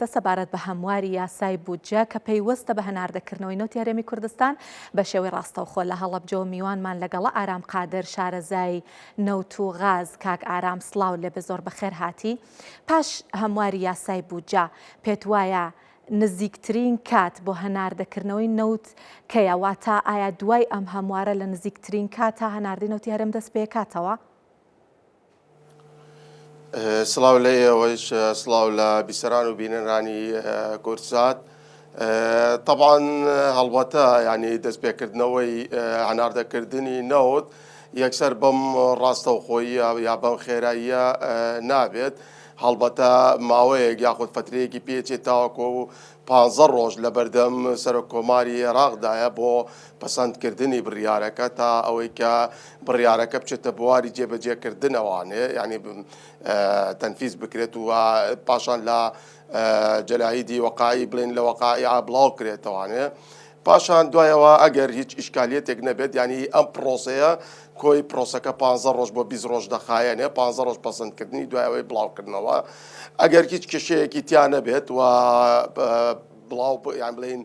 بابەتە سەبارەت بە هەمواری یاسای بودجە کە پەیوەستە بە هەناردەکردنەوەی نەوتی هەرێمی کوردستان بە شێوەی ڕاستەوخۆ لە هەڵەبجەوە میوانمان لەگەڵە ئارام قادر شارەزای نەوت و غاز. کاک ئارام سڵاو لێبێ زۆر بەخێر هاتی. پاش هەمواری یاسای بودجە پێت وایە نزیکترین کات بۆ هەناردەکردنەوەی نەوت کەیە؟ واتە ئایا دوای ئەم هەموارە لە نزیکترین کاتا هەناردەی نەوتی هەرێم دەست پێکاتەوە؟ سڵاو لە ئێوەش سڵاو لە بیسەران و بینەرانی کوردسات تەبعەن هەڵبەتە یعنی دەستپێکردنەوەی هەناردەکردنی نەوت یەکسەر بەم ڕاستەوخۆییە یا بەم خێراییە نابێت هەڵبەتە ماوەیەک یاخود فترەیەکی پێچێت تاوەکو پانزە ڕۆژ لەبەردەم سەرۆک کۆماری عێراقدایە بۆ پەسەندکردنی بڕیارەکە تا ئەوەی کە بڕیارەکە بچێتە بواری جێبەجێکردنەوانێ یعنی تەنفیز بکرێت و پاشان لە جەلاهیدی وەقایی بڵێن لە وەقائیع بڵاو کرێتەوانێ پاشان دوایەوە ئەگەر هیچ ئیشکالیەتێک نەبێت یعنی ئەم پرۆسەیە کۆی پرۆسەکە پ ڕۆژ بۆ 20 ڕۆژ دەخایەنێ پ ڕۆژ پەسەندکردنی دوایەوەی بڵاوکردنەوە ئەگەر هیچ کێشەیەکی تیا نەبێت و بڵاو یان بڵین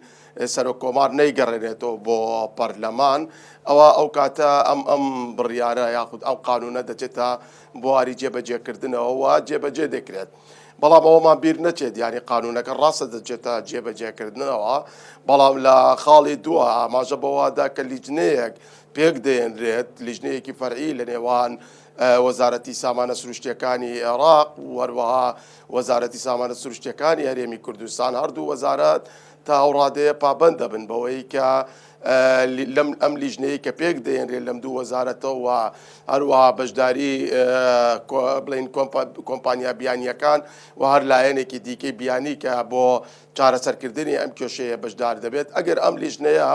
سەرۆک کۆمار نەیگەڕێنێتەوە بۆ پەرلەمان ئەوە ئەو کاتە ئەم ئەم بڕیارە یاخود ئەو قانونە دەچێتە بواری جێبەجێکردنەوە و جێبەجێ دەکرێت. بەڵام ئەوەمان بیر نەچێت یانی قانونەکە ڕاستە دەچێتە جێبەجێکردنەوە بەڵام لە خاڵی دووە ئاماژە بەوەدا کە لیجنەیەک پێک دێنرێت لیژنەیەکی فەرعی لە نێوان وەزارەتی سامانە سروشتیەکانی عێراق و هەروەها وەزارەتی سامانە سروشتیەکانی هەرێمی کوردستان هەردوو وەزارەت تا ئەو ڕادەیە پابەند دەبن بەوەی کە لەم ئەم لیژنەیە کە پێک دەێنرێت لەم دوو وەزارەتەوە هەروەها بەشداری بڵین کۆمپانیا بیانیەکان و هەر لایەنێکی دیکەی بیانی کە بۆ چارەسەرکردنی ئەم کێشەیە بەشدار دەبێت ئەگەر ئەم لیژنەیە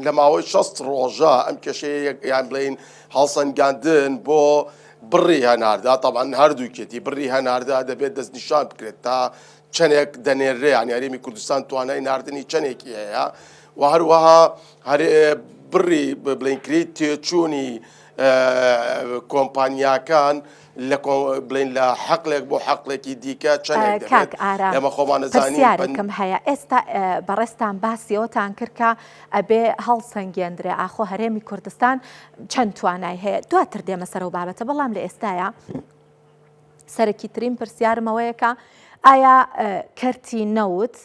لە ماوەی 60 ڕۆژە ئەم کێشەیە یان بڵین هەڵسەنگاندن بۆ بڕی هەناردا تەبعەن هەردووکێتی بڕی هەناردا دەبێت دەستنیشان بکرێت تا چەندێک دەنێررێ یانی هەرێمی کوردستان توانای ناردنی چەندێکی هەیە و هەروەها هەرێ بڕی بڵین کرێی تێچوونی کۆمپانیاکان لە بڵین لە حەقلێک بۆ حەقلێکی دیکە چەندێک دەبێت کاک ئارام ئێمە خۆمان ئەزانین پرسیارێکم هەیە ئێستا بەڕێزتان باسی ئەوەتان کرد کە ئەبێ هەڵسەنگێندرێ ئاخۆ هەرێمی کوردستان چەند توانای هەیە دواتر دێمە سەر ئەو بابەتە بەڵام لە ئێستایا سەرەکیترین پرسیارم ئەوەیە کە ئایا کەرتی نەوت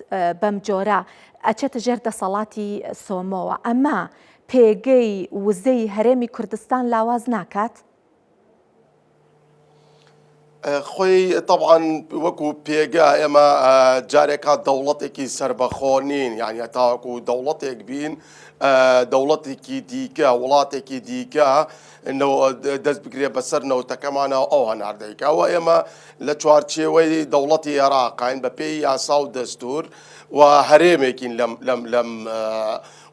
بەم جۆرە ئەچێتە ژێر دەسەڵاتی سۆمۆوە ئەمە پێگەی وزەی هەرێمی کوردستان لاواز ناکات؟ خۆی تەبعەن وەکو پێگە ئێمە جارێکا دەوڵەتێکی سربەخۆ نین یعنی تاوەکو دەوڵەتێک بین دەوڵەتێکی دیکە وڵاتێکی دیکە دەست بگرێ بەسەر نەوتەکەمانەوە ئەو هەناردەیکەوە ئێمە لە چوارچێوەی دەوڵەتی عێراقین بە پێی یاسا و دەستور و هەرێمێکین لەم لەم لەم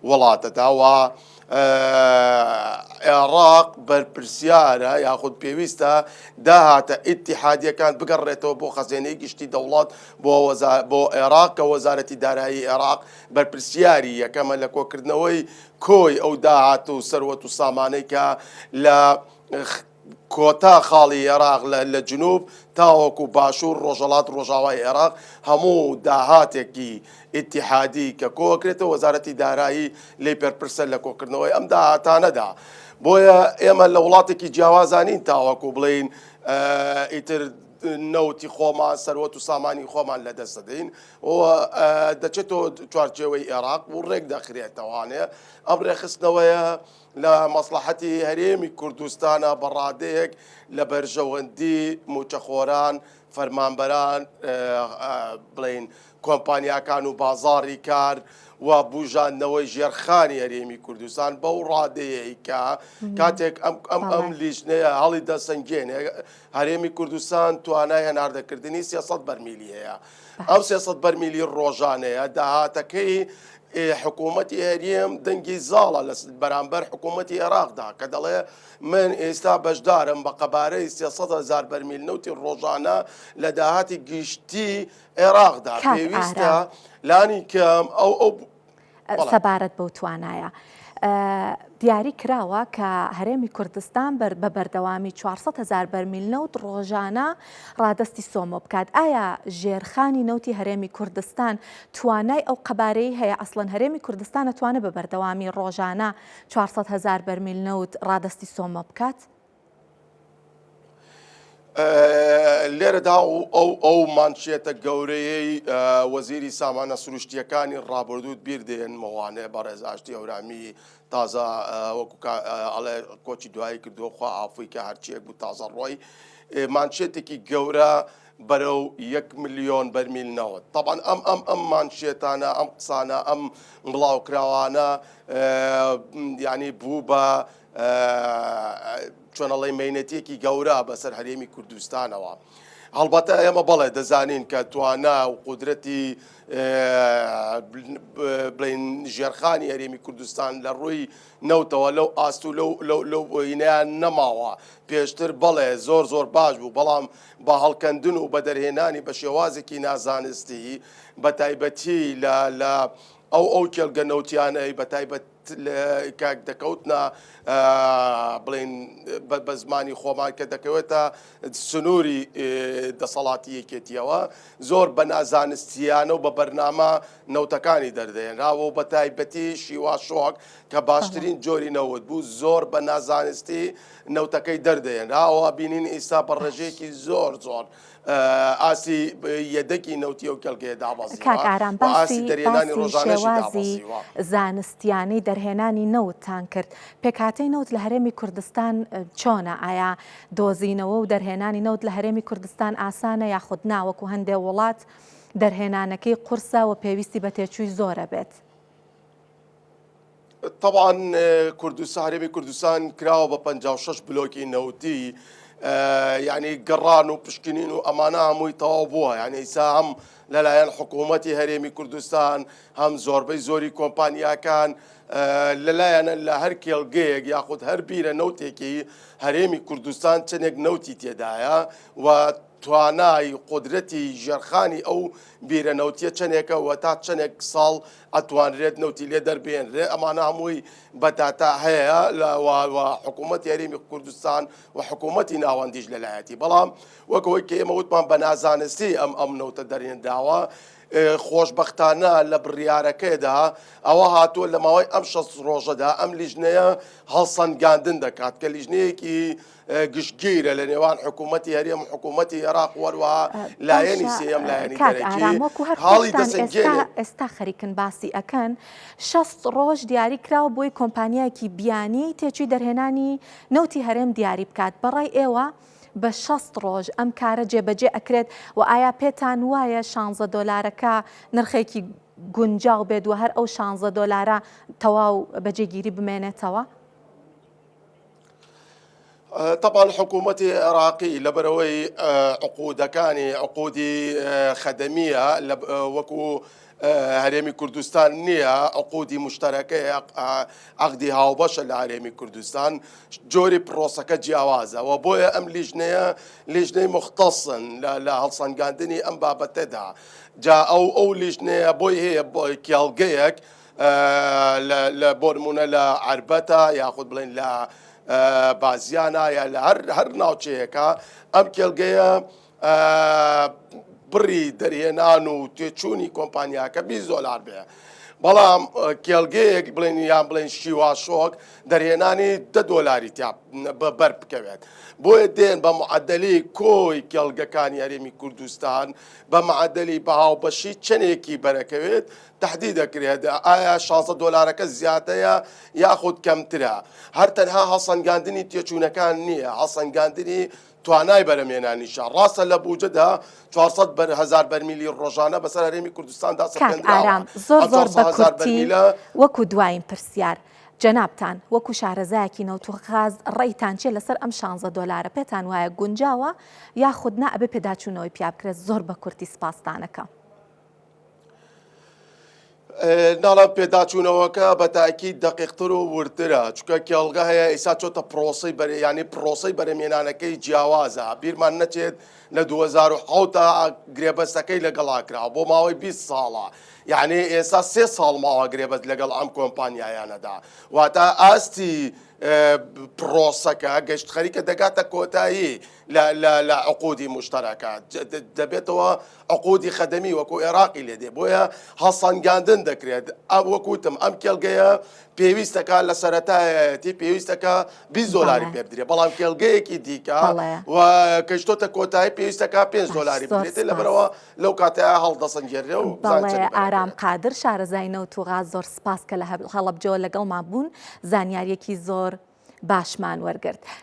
وڵاتەدا و عێراق بەرپرسیارە یاخود پێویستە داهاتە ئیتیحادیەکان بگەڕێتەوە بۆ خەزێنەی گشتی دەوڵەت بۆ بۆ عێراق کە وەزارەتی دارایی عێراق بەرپرسیاری یەکەمە لە کۆکردنەوەی کۆی ئەو داهات و سەروەت و سامانەی کە لە کۆتا خاڵی عێراق لە جنوب تاوەکو باشوور ڕۆژەڵات ڕۆژاوای عێراق هەموو داهاتێکی ئیتیحادی کە کۆکرێتەوە وەزارەتی دارایی لێی پەرپرسە لە کۆکردنەوەی ئەم داهاتانەدا بۆیە ئێمە لە وڵاتێکی جیاوازانین تاوەکو بڵین ئیتر نەوتی خۆمان سەروەت و سامانی خۆمان لەدەست دەدەین و دەچێتەوە چوارچێوەی عێراق و ڕێک دەخرێتەوانێ ئەم ڕێکخستنەوەیە لە مەسڵەحەتی هەرێمی کوردستانە بە ڕادەیەک لە بەرژەوەندی مووچەخۆران، فەرمانبەران، بڵێین کۆمپانیاکان و بازاڕی کار و بوژاندنەوەی ژێرخانی هەرێمی کوردستان بەو ڕادەیەی کە کاتێک ئەم ئەم ئەم لیژنەیە هەڵی دەسەنگێنێ هەرێمی کوردستان توانای هەناردەکردنی 300 بەرمیلی هەیە. ئەو 300 بەرمیلی ڕۆژانەیە داهاتەکەی حکوومەتی هەرێم دەنگی زاڵە لە بەرامبەر حکوومەتی عێراقدا کە دەڵێ من ئێستا بەشدارم بە قەبارەی 300 هزار بەرمیل نەوتی ڕۆژانە لە داهاتی گشتی عێراقدا کاک پێویستە ئارام لانی کەم ئەو ئەو بەڵێ. سەبارەت بەو توانایە. دیاری کراوە کە هەرێمی کوردستان بەر بە بەردەوامی 400 هەزار بەرمیل نەوت ڕۆژانە ڕادەستی سۆمۆ بکات. ئایا ژێرخانی نەوتی هەرێمی کوردستان توانای ئەو قەبارەی هەیە؟ ئەسڵەن هەرێمی کوردستان ئەتوانێت بە بەردەوامی ڕۆژانە 400 هەزار بەرمیل نەوت ڕادەستی سۆمۆ بکات؟ لێرەدا ئەو ئەو مانشێتە گەورەیەی وەزیری سامانە سروشتیەکانی ڕابردووت بیر دێنمەوانێ بەڕێز ئاشتی هەورامی تازە وەکو ئەڵێ کۆچی دوایی کردووە خوا ئافوی کە هەرچیەک بوو تازە ڕۆی مانشێتێکی گەورە بەرەو یەک ملیۆن بەرمیل نەوت تەبعەن ئەم ئەم ئەم مانشێتانە ئەم قسانە ئەم بڵاوکراوانە یعنی بوو بە چۆن ئەڵێی مەینەتیەکی گەورە بەسەر هەرێمی کوردستانەوە. هەڵبەتە ئێمە بەڵێ دەزانین کە توانا و قودرەتی بڵین ژێرخانی هەرێمی کوردستان لە ڕووی نەوتەوە لەو ئاست و لەو لەو لەو هینەیان نەماوە پێشتر بەڵێ زۆر زۆر باش بوو بەڵام بە هەڵکەندن و بە دەرهێنانی بە شێوازێکی نازانستی بە تایبەتی لە لە ئەو ئەو کێڵگە نەوتیانەی بە تایبەت کە دەکەوتنە بڵێن بە زمانی خۆمان کە دەکەوێتە سنووری دەسەڵاتی یەکێتیەوە زۆر بە نازانستیانە و بە بەرنامە نەوتەکانی دەردەێنراوە و بە تایبەتی شیوا شۆک کە باشترین جۆری نەوت بوو زۆر بە نازانستی نەوتەکەی دەردەێنراوە بینین ئیستا بە ڕێژەیەکی زۆر زۆر ئاستی یەدەکی نەوتی ئەو کێڵگەیە دابەزیوە کاک ئارام و ئاستی باسی دەرهێنانی باسی ڕۆژانەشی شێوازی دابەزیوە. زانستیانەی دەرهێنانی نەوتتان کرد، پێکهاتەی نەوت لە هەرێمی کوردستان چۆنە؟ ئایا دۆزینەوە و دەرهێنانی نەوت لە هەرێمی کوردستان ئاسانە یاخود نا وەکو هەندێ وڵات دەرهێنانەکەی قورسە و پێویستی بە تێچووی زۆرە بێت؟ تەبعەن کوردستان هەرێمی کوردستان کراوە بە 56 بلۆکی نەوتی یعنی گەڕان و پشکنین و ئەمانە هەمووی تەواو بووە یعنی ئیسا هەم لەلایەن حکوومەتی هەرێمی کوردستان هەم زۆربەی زۆری کۆمپانیاکان لەلایەنە لە هەر کێڵگەیەک یاخود هەر بیرە نەوتێکی هەرێمی کوردستان چەندێک نەوتی تێدایە و توانای قودرەتی ژێرخانی ئەو بیرە نەوتیە چەندێکە و تا چەندێک ساڵ ئەتوانرێت نەوتی لێ دەربێنرێ ئەمانە هەمووی بە داتا هەیە لە حکوومەت هەرێمی کوردستان و حکوومەتی ناوەندیش لەلایەتی بەڵام وەکەوەی کە ئێمە وتمان بە نازانستی ئەم ئەم نەوتە دەرێنراوە خۆشبەختانە لە بڕیارەکەیدا ئەوە هاتووە لە ماوەی ئەم 6 ڕۆژەدا ئەم لیژنەیە هەڵسەنگاندن دەکات کە لیژنەیەکی گشتگیرە لە نێوان حکوومەتی هەرێم و حکوومەتی عێراق و هەروەها لایەنی باشە سێیەم لایەنی کاک دەرەکی ئارام وەکو هەر هاڵی خۆشتان ئێستا دەسەنگێنێت. ئێستا خەریکن باسی ئەکەن 60 ڕۆژ دیاری کراوە بۆی کۆمپانیایەکی بیانی تێچووی دەرهێنانی نەوتی هەرێم دیاری بکات بەڕای ئێوە بە 60 ڕۆژ ئەم کارە جێبەجێ ئەکرێت و ئایا پێتان وایە 16 دۆلارەکە نرخێکی گونجاو بێت و هەر ئەو 16 دۆلارە تەواو بەجێگیری بمێنێتەوە؟ تەبعەن حکوومەتی عێراقی لەبەرئەوەی عقودەکانی عقودی خەدەمیە وەکو هەرێمی کوردستان نییە عقودی مشتەرەکەیە عقدی هاوبەشە لە هەرێمی کوردستان جۆری پرۆسەکە جیاوازە و بۆیە ئەم لیژنەیە لیژنەی مختصن لە هەڵسەنگاندنی ئەم بابەتەدا جا ئەو ئەو لیژنەیە بۆی هەیە کێڵگەیەک لە بۆ نمونە لە عەربەتە یاخود بڵێن لە بازیانە یا لە هەر هەر ناوچەیەکە ئەم کێڵگەیە بڕی دەرهێنان و تێچوونی کۆمپانیاکە 20 دۆلار بێ. بەڵام کێڵگەیەک بڵێن یان بڵێن شیواشۆک دەرهێنانی دە دۆلاری تیا بەر بکەوێت بۆیە دێن بە معدلی کۆی کێڵگەکانی هەرێمی کوردستان بە معدلی بە هاوبەشی چەندێکی بەرەکەوێت تەحدید دەکرێت ئایا 16 دۆلارەکە زیادەیە یاخود کەمترە هەر تەنها هەڵسەنگاندنی تێچوونەکان نییە هەڵسەنگاندنی توانای بەرەمێنانیشە ڕاستە لە بوجەدا 400 بەر هزار بەرمیلی ڕۆژانە بەسەر هەرێمی کوردستاندا کاک سەپێندراوە ئارام زۆر ئەم زۆر 400 بە هزار کورتی بەرمیلە وەکو دوایین پرسیار جەنابتان وەکو شارەزایەکی نەوت و غاز ڕەیتان چیە لەسەر ئەم شانزە دۆلارە پێتان وایە گونجاوە یاخود نا ئەبێ پێداچوونەوەی پیا بکرێت زۆر بە کورتی سپاستانەکەم. ناڵێم پێداچوونەوەکە بە تاکید دەقیقتر و وردترە، چونکە کێڵگە هەیە ئیستا چۆتە پرۆسەی بەر یانی پرۆسەی بەرهەمهێنانەکەی جیاوازە، بیرمان نەچێت لە 2007 گرێبەستەکەی لەگەڵا کراوە بۆ ماوەی 20 ساڵە، یعنی ئێستا سێ ساڵ ماوە گرێبەست لەگەڵ ئەم کۆمپانیایانەدا، واتە ئاستی پرۆسەکە گەشت خەریکە دەگاتە کۆتایی لە لە لە عقودی مشتەرەکە دەبێتەوە عقودی خەدەمی وەکو ئێراقی لێ دێ بۆیە هەڵسەنگاندن دەکرێت ئەم وەکوتم ئەم کێڵگەیە پێویستەکە لە سەرەتایەتی پێویستەکە 20 دۆلاری پێ بدرێ بەڵام کێڵگەیەکی دیکە و کەشتۆتە کۆتایی پێویستەکە 5 دۆلاری بدرێت لەبەرەوە لەو کاتەیە هەڵدەسەنگێنرێ و بەڵێ ئارام قادر شارەزای نەوت و غاز زۆر سپاس کە لە هەڵەبجەوە لەگەڵمان بوون زانیاریەکی زۆر باشمان وەرگرت.